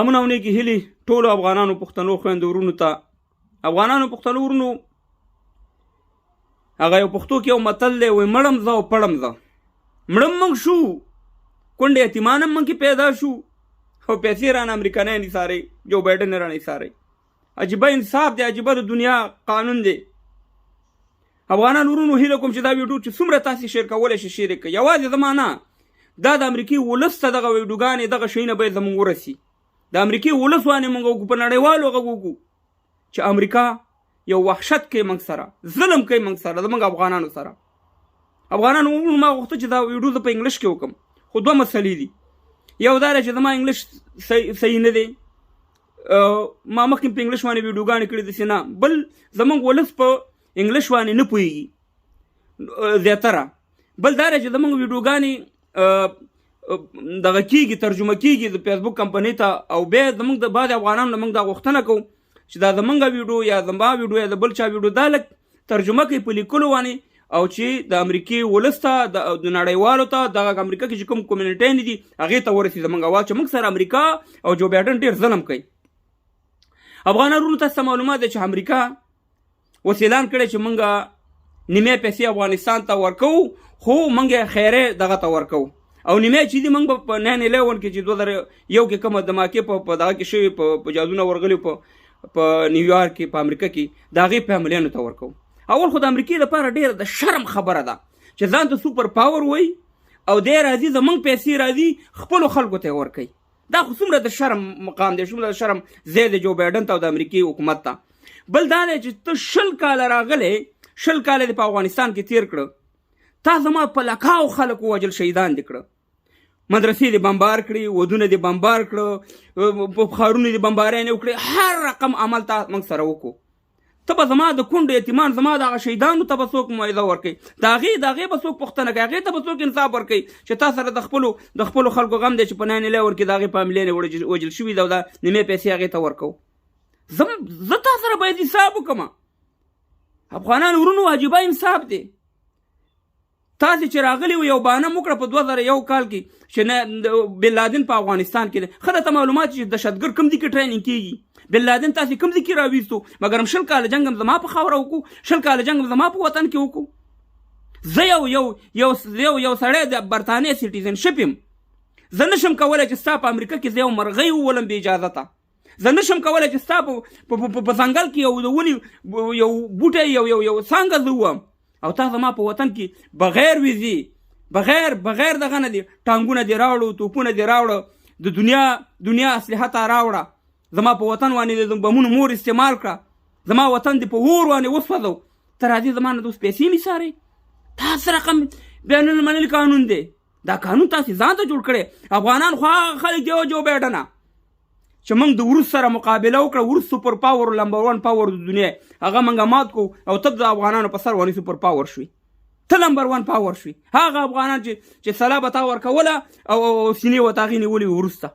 سلامونه او نیکې هیلې ټولو افغانانو پښتنو خویندو ورونو ته. افغانانو پښتنو ورونو، هغه یو پښتو کې یو متل دی، وایي مړم زه او پړم زه. مړم موږ شو، کونډې یتیمان هم موږ کې پیدا شو، او پیسې رانه امریکنیان ایساري، جو بایډن رانه ایساري. عجیبه انصاف دی، عجیبه د دنیا قانون دی. افغانان ورونو، هیله کوم چې دا ویډیو چې څومره تاسې شیر کولی شئ شیر یې کړئ. یوازې زما نه، دا د امریکې ولس ته دغه ویډیوګانې، دغه شیونه باید زموږ ورسي. د امریکې ولس باندې موږ وکړو، په نړیوالو غږ وکړو چې امریکا یو وحشت کوي موږ سره، ظلم کوي موږ سره، زموږ افغانانو سره. افغانانو ورونو، ما غوښته چې دا ویډیو زه په انګلیش کې وکړم، خو دوه مسلې دي. یو دا دی چې زما انګلیش صحیح نه دی، ما مخکې په انګلیش باندې ویډیوګانې کړې داسې نه. بل، زموږ ولس په انګلیش باندې نه پوهېږي زیاتره. بل دا دی چې زموږ ویډیوګانې دغه کیږي، ترجمه کیږي د فیسبوک کمپنۍ ته، او بیا زموږ د بعضې افغانانو نه موږ دا غوښتنه کوو چې دا زمونږ ویډیو یا زما ویډیو یا د بل چا ویډیو دا لږ ترجمه کوي په لیکلو باندې، او چې د امریکې ولس ته، د نړیوالو ته، دغه امریکا کې چې کوم کمیونټیان دي هغې ته ورسي زمونږ اواز، چې موږ سره امریکا او جو بایډن ډېر ظلم کوي. افغانان وروڼو، تاسو ته معلومات ده چې امریکا اوس اعلان کړی چې موږ نیمه پیسې افغانستان ته ورکوو، خو موږ خیره دغه ته ورکوو، او نیمه چې دي موږ په 9/11 کې چې 2001 کې کومه دماکې په دغه کې شوې، په جادونه ورغلي په نیویارک کې، په امریکا کې، د هغې فیملیانو ته ورکوو. اول خو د امریکې لپاره ډېره د شرم خبره ده چې ځان ته سوپر پاور وایي او دی راځي، زمونږ پیسې راځي خپلو خلکو ته یې ورکوي. دا خو څومره د شرم مقام دی، څومره د شرم ځای دی جو بایډن ته او د امریکې حکومت ته. بل دا دی چې ته 20 کاله راغلی، 20 کاله دې په افغانستان کې تیر کړه، تا زما په لکاو خلک ووژل، شهیدان دې کړه، مدرسې دې بمبار کړې، ودونه دې بمبار کړه، په ښارونو دې بمباریانې وکړې، هر رقم عمل تا موږ سره وکړو. ته به زما د کونډو یتیمان، زما د هغه شهیدانو ته به څوک معاوضه ورکوي؟ د هغې به څوک پوښتنه کوي؟ هغې ته به څوک انصاف ورکوي چې تا سره د خپلو خلکو غم دی چې په 9/11 کې د هغې فامیلې وژل شوي ده او دا نیمې پیسې هغې ته ورکوو؟ زه تا سره باید حساب وکړم. افغانان ورونو، عجیبه انصاف دی. تاسې چې راغلي وو، یو بانه مو کړه په 2001 کال کې چې نه بن لادن په افغانستان کې دی. ښه درته معلومات چې دهشتګرد کوم ځای کې training کېږي. بن لادن تاسې کوم ځای کې راویستو؟ مګر 20 کاله جنګ هم زما په خاوره وکړو، 20 کاله جنګ هم زما په وطن کې وکړو. زه یو یو یو یو یو سړی د برتانیې citizenship یم، زه نشم کولی چې ستا په امریکا کې زه یو مرغۍ وولم بې اجازته. زه نشم کولی چې ستا په ځنګل کې یو د ونې یو بوټی، یو یو یو څانګه زه ووهم. او تا زما په وطن کې بغیر ویزې، بغیر دغه نه دي ټانګونه دې راوړو، توپونه دې راوړو، د دنیا اسلحه تا راوړه، زما په وطن باندې د بمونو مور استعمال کړه، زما وطن دې په اور باندې وسوځو. ته راځې زما نه د اوس پیسې مې څارې. دا څه رقم بین المللي قانون دی؟ دا قانون تاسې ځان ته جوړ کړی. افغانان خو هغه خلک دی جو بایډنه چې موږ د روس سره مقابله وکړه، روس super power، number one power د دنیا، هغه موږ مات کو او ته د افغانانو په سر باندې super power شوې، ته number one power شوې. هغه افغانان چې سلا به تا ورکوله او سینې ورته هغې نیولې، وروسته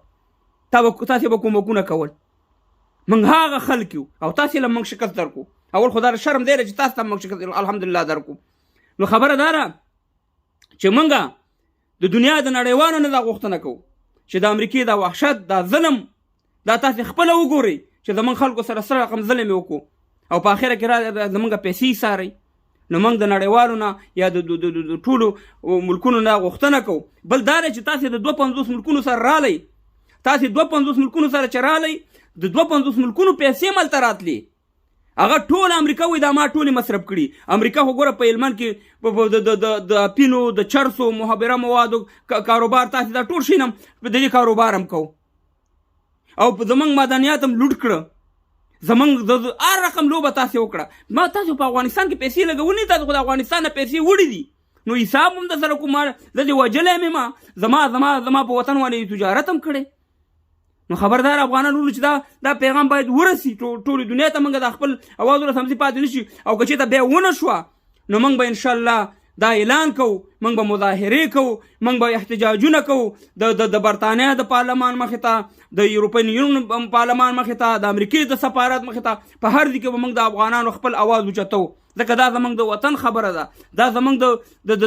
تا به تاسې به کومکونه کول. موږ هغه خلک یو او تاسې له موږ شکست درکو. اول خو دا شرم دی چې تاسو ته موږ شکست الحمدلله درکو. نو خبره دا ده چې موږ د دنیا د نړیوالو نه دا غوښتنه کوو چې د امریکې دا وحشت، دا ظلم، دا تاسې خپله وګورئ چې زمونږ خلکو سره څه رقم ظلم یې وکړو او په اخره کې را زمونږ پیسې څارئ. نو موږ د نړیوالو نه یا د ټولو ملکونو نه غوښتنه کوو. بل دا دی چې تاسې د 52 ملکونو سره رالئ، تاسې 52 ملکونو سره چې رالئ، د 52 ملکونو پیسې ملته راتلې، هغه ټول امریکا وایي دا ما ټولې مصرف کړي. امریکا خو ګوره په هلمند کې د اپینو، د چرسو، مخدره موادو کاروبار، تاسې دا ټول شیان هم د دې کاروبار هم کوو او زمونږ معدنیات هم لوټ کړه، زمونږ د هر رقم لوبه تاسې وکړه. ما تاسو په افغانستان کې پیسې لګولې، تاسو خو د افغانستان نه پیسې وړي دي. نو حساب هم در سره کوم. زه دې وژلی مې، ما زما زما زما په وطن باندې تجارت هم کړی. نو خبردار افغانان ورونو چې دا پیغام باید ورسي ټولې دنیا ته. موږ د خپل اواز ورسم پاتې نشي او که چېرته بیا ونه شوه، نو موږ به انشاءالله دا اعلان کوو، موږ به مظاهرې کوو، موږ به احتجاجونه کوو د برتانیا د پارلمان مخې ته، د یورپین یونین پارلمان مخې ته، د امریکې د سفارت مخې ته. په هر ځای کې به موږ د افغانانو خپل اواز اوچتوو، ځکه دا زموږ د وطن خبره ده، دا زموږ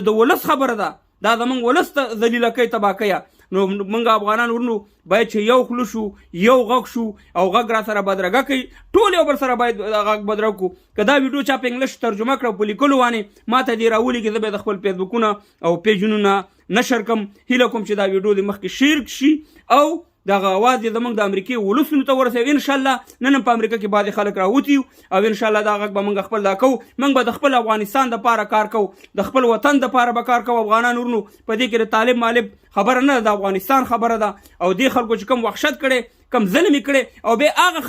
د ولس خبره ده. دا زموږ ولس ته ذلیله کوي، تباه کوي. نو موږ افغانان ورونو باید چې یو خوله شو، یو غږ شو او غږ را سره بدرګه کوي، ټول یو بل سره باید غږ بدرګه کړو. که دا ویډیو چا په انګلیش ترجمه کړه په لیکلو باندې ما ته دې راولېږي، زه به د خپل فیسبوکونه او پیجونونه نشر کم. هیله کوم چې دا ویډیو دې مخکې شیر شي او دغه اواز دې زمونږ د امریکې ولسونو ته ورسوي. ان شاء الله نن هم په امریکا کې بعضې خلک راوتي او ان شاء الله دا غږ به موږ خپل دا کوو. موږ به د خپل افغانستان دپاره کار کوو، د خپل وطن دپاره به کار کوو. افغانان ورونو، په دې کې د طالب مالب خبره نه ده، د افغانستان خبره ده. او دې خلکو چې کوم وحشت کړی، کوم ظلم یې کړی، او بیا هغه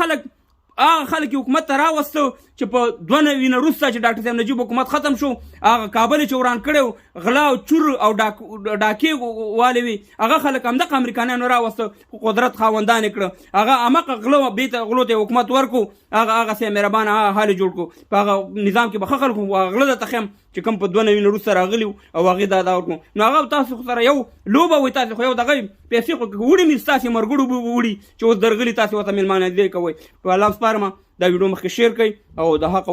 خلک حکومت ته راوستو چې په 92 نه وروسته چې ډاکټر صاحب نجیب حکومت ختم شو، هغه کابل چې وران کړی، غلا او چور او ډاکې والې وي، هغه خلک همدغه امریکایانو راوسته، قدرت خاوندان یې کړه. هغه همغه غلو بیرته غلو ته حکومت ورکو، هغه هغسې مهربانه هغه حال جوړ کړو. په هغه نظام کې به ښه خلک غله درته ښیم چې کوم په 92 نه وروسته راغلي او هغې دا ورکړو. نو هغه تاسو سره یو لوبه وي، تاسو خو یو دغه پیسې خو وړي مې ستاسې مرګړو به وړي چې اوس درغلي تاسې ورته مېلمانه دې کوئ. په الله سپارمه، دا ویډیو مخکې شیر کړئ او د حق